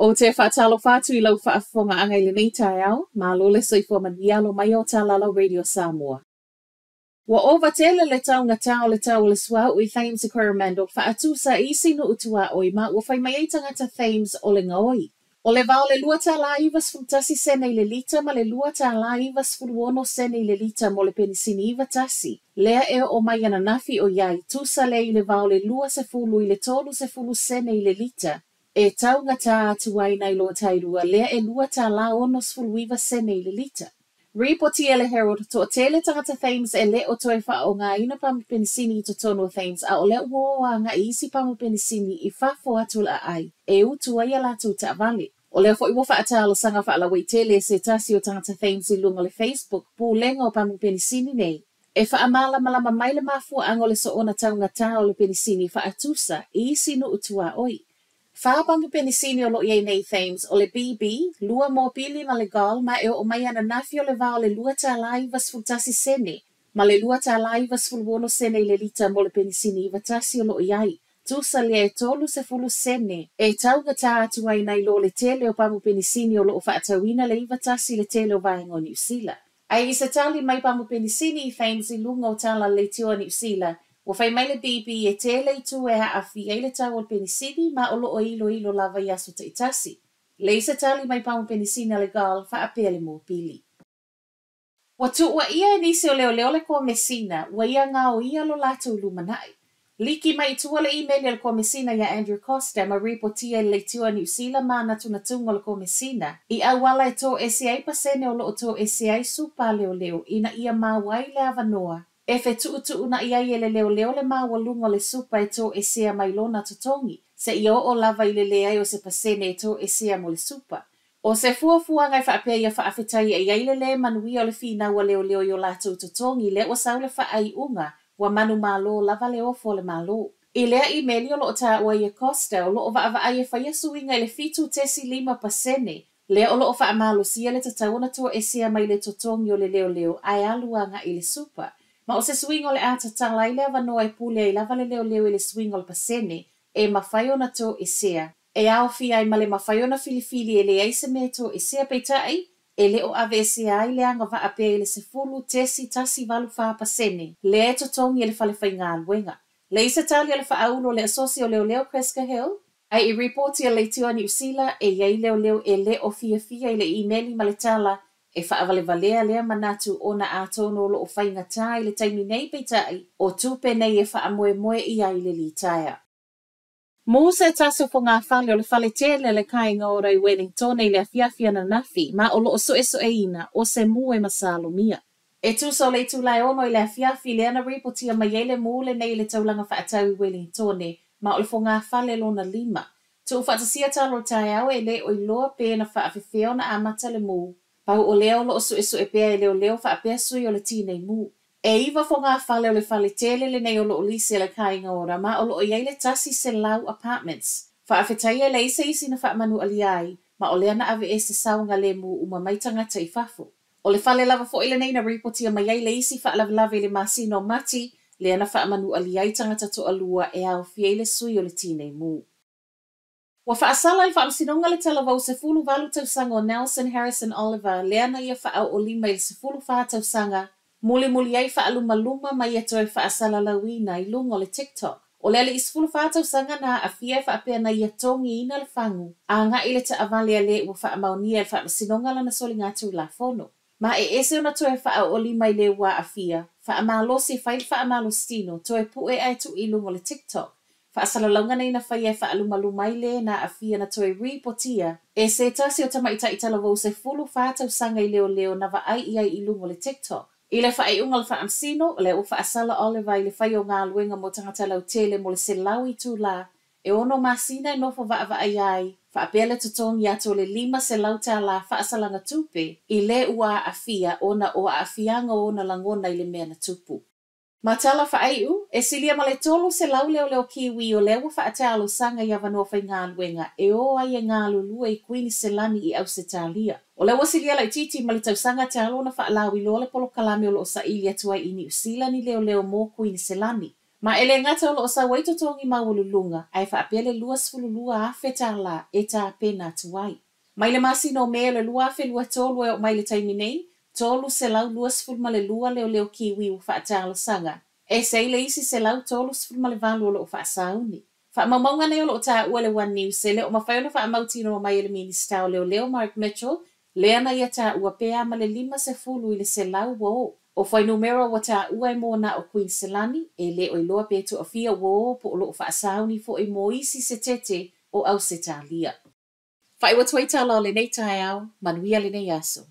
Ou te faatalofa atu i lau faafofogaaga i lenei taeao, malo le soifua manuia, alo mai o Talalau Radio Samoa. Ua ova tele le taugata o le tau o le suauu i Thames i Coromandel faatusa i isi nuu tuaoi ma ua fai mai ai tagata Thames o le gaoi. O le va o le $2.91 sene i le lita ma le $2.96 sene i le lita mo le penisini 91, lea e oo mai ananafi ʻoiai tusa lea i le va o le 20 i le 30 sene i le lita e taugata atu ai nai lo Tairua lea e $2.69 sene i le lita. Ripotia e le Herald, toatele tagata Thames e le o toe faaaogaina pamu penisini i totonu o Thames a o lea ua o agai i isi pamu penisini i fafo atu o le aai e utu ai a latou taavale. O lea foi ua faatalosaga faalauaitele e se tasi o tagata Thames i luga o le Facebook pulega o pamu penisini nei e faamalamalama mai le mafuaaga o le soona taugata o le penisini faatusa i isi nuu tuaoi. Fa pamu penisini o loo i ai nei i Thames, o le BP, lua Mobili ma le Gull ma e oo mai ananafi o le va o le $2.91 sene ma le $2.96 sene i le lita mo le penisini 91 o loo i ai. Tusa lea e 30 sene e taugata atu ai nai lo le tele o pamu penisini o loo faatauina le 91 i le tele o vaega o Niu Sila. Ae i se tali mai pamu penisini i Thames i luga o tala leitioa Niu Sila, ua fai mai le BP e tele itu e aafia ai le tau o le penisini ma o loo iloilo lava i aso taitasi. Leai se tali mai pamu penisini a le Gull faapea le Mobili. Ua tuuaia e nisi o leoleo le Komesina ua ia gaoia lo latou lumanai. Liki mai i tua le imeli a le Komesina iā Andrew Coster ma ripotia i le leitioa Niu Sila manatunatuga o le Komesina i auala e toese ai pasene o loo toese ai supa a leoleo ina ia maua ai le avanoa e fetuutuunai ai e le leoleo le maualuga o le supa e toesea mai lona totogi seia oo lava i le leai o se pasene e toesea mo le supa. O se fuafuaga e faapea ia faafetaia i ai le lē manuia o le finau a leoleo i o latou totogi lea ua sau le faaiuga ua manumalo lava le ofo o le Malo. I lea imeli o loo taua ai e Coster o loo vaavaai e faia suiga i le 7.5% lea o loo faamalosia le tatau ona toesea mai le totogi o le leoleo ae alu agai i le supa. Ma o se suiga o le a tatala ai le avanoa e pule ai lava le leoleo i le suiga o le pasene e mafai ona toesea, e aofia ai ma le mafai ona filifili e leai se mea e toesea peitai e le o aveesea ai le agavaa pea i le 10.184% lea e totogi e le fale faigaluega. Leai se tali a le faaulu o le Asosi o Leoleo Chris Cahill, ae i ripoti a le Leitioa Niu Sila e i ai leoleo e le o fiafia i le imeli ma le tala e faavalevalea lea manatu ona atonu o loo faigata i le taimi nei peitai o tupe nei e faamoemoe i ai le litaea. Mū se tasi o fogafale o le fale tele a le Kāinga Ora i Wellingtone i le afiafi ananafi ma o loo suesueina o se mū e masalomia. E tusa o le itula e 6 i le afiafi lea na ripotia mai ai le mū lenei i le taulaga faatau i Wellingtone ma o le fogafale lona lima. Tuufaatasia talo o le taeao e le o iloa pe na faafefea ona amata le mū. Pau o lea o loo suesue pea e leoleo faapea sui o le tinei mū. E iva fogafale o le fale tele lenei o loo lisi e le Kāinga Ora ma o loo i ai le 100 apartments. Faafetaia e leai se isi na faamanualia ai ma o lea na aveese saogalemu uma mai tagata i fafo. O le fale lava foi lenei na ripotia mai ai le isi faalavelave i le masina o Mati lea na faamanualia ai tagata toalua e aofia ai le sui o le tinei mū. Ua faasala e le Faamasinoga le talavou 18 tausaga o Nelson Harrison Oliver lea na ia faaoolima i le 14 tausaga mulimuli ai faalumaluma ma ia toe faasalalauina i luga o le TikTok. O le alii 14 tausaga na aafia e faapea na ia togiina le fagu agai i le taavale a le ua faamaonia e le Faamasinoga lana soligatulafono. Ma e ese ona toe faaoolima i le ua aafia, faamalosi e fai le faamalositino, toe pue ae tuu i luga o le TikTok. Faasalalauga nei na faia e faalumaluma ai le na aafia na toe ripotia e se tasi o tamaitai talavou 14 tausaga i leoleo na vaai i ai i luga o le TikTok. I le faaiuga o le Faamasino, o lea ua faasala Oliver i le fai o galuega mo tagata lautele mo le 100 itula e 6 masina e nofo vaavaaia ai, faapea le totogi atu o le $500 faasalaga tupe i le ua aafia ona o aafiaga o ona lagona i le mea na tupu. Ma tala faaiu, e silia ma le 300 leoleo Kiwi o lea ua faatalosaga i avanoa faigaluega e o ai e galulue i Kuiniselani i Ausetalia. O lea ua silia laitiiti ma le tausaga talu ona faalauiloa le polokalame o loo saili atu ai i Niu Sila ni leoleo mo Kuiniselani. Ma e le gata o lo o sau ai totogi maualuluga, ae faapea le $22,000 e tapena atu ai. Mai le masina o Me o le 2023 e oo mai le taimi nei, 322 leoleo Kiwi ua faatalosaga, ese ai le isi 138 o lo o faasauni. Faamaumauga nei o lo o taua e le One News e le o mafai ona faamautinoa mai e le Minisita o Leoleo Mark Mitchell lea na ia taua pea ma le 50 i le 100 ua o. O fuainumera ua taua e mo na o Kuiniselani, e le o iloa pe toafia ua o po o lo o faasauni foi mo isi setete o Ausetalia. Faaiu atu ai tala o lenei taeao, manuia lenei aso.